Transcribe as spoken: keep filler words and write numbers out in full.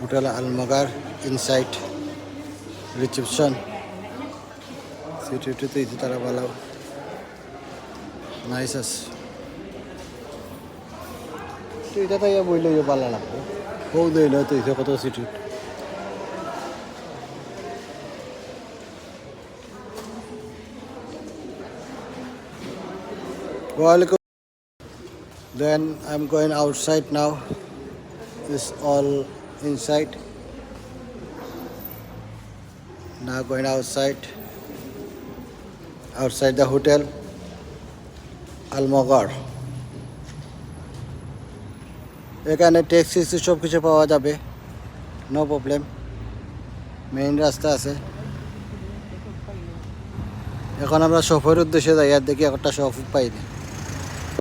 Hotel Almagar inside reception. Seat উঠে তো ইতে তারা ভালো নাইস আছে। তো এটা তাই বইলে ইয়ে ভালো লাগবে। বউ দইলে তো ইতে কত সিট উঠ। ওয়ালাইকুম। Then I'm going outside now. It's all inside. Now going outside. Outside the hotel. Almagar. এখানে ট্যাক্সি সব কিছু পাওয়া যাবে, নো প্রবলেম। মেইন রাস্তা আছে। এখন আমরা শপের উদ্দেশ্যে যাই, আর দেখি একটা শপ পাইনি।